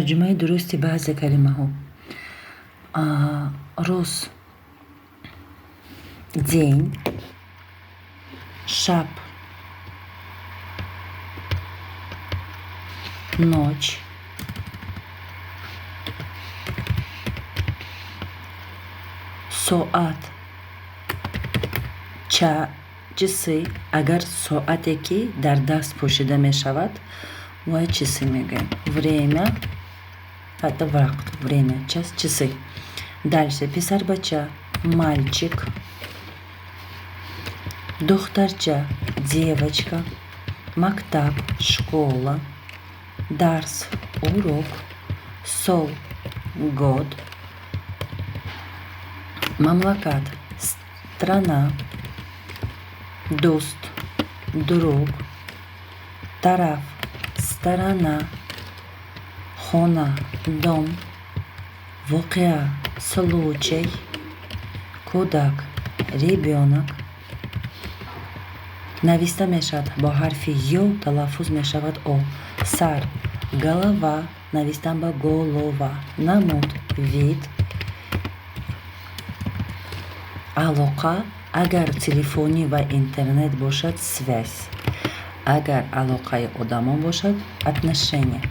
Тарҷумаи дурусти баъзе калимаҳо. Рӯз — день, шаб — ночь, соат часы. Агар соате, ки дар даст пӯшида мешавад, вай часы мегӯем. Время — это вақт, время, час, часы. Дальше: писарбача — мальчик, духтарча — девочка, мактаб — школа, дарс — урок, сол — год, мамлакат — страна, дӯст — друг, тараф — сторона, хона — дом, воқеа — случай, кӯдак — ребёнок. Нависта мешавад бо ҳарфи ё, талаффуз мешавад о. Сар — голова, навистан ба голова. Намуд — вид, алоқа агар телефонӣ ва интернет бошад, связь, агар алоқаи одамон бошад, отношения.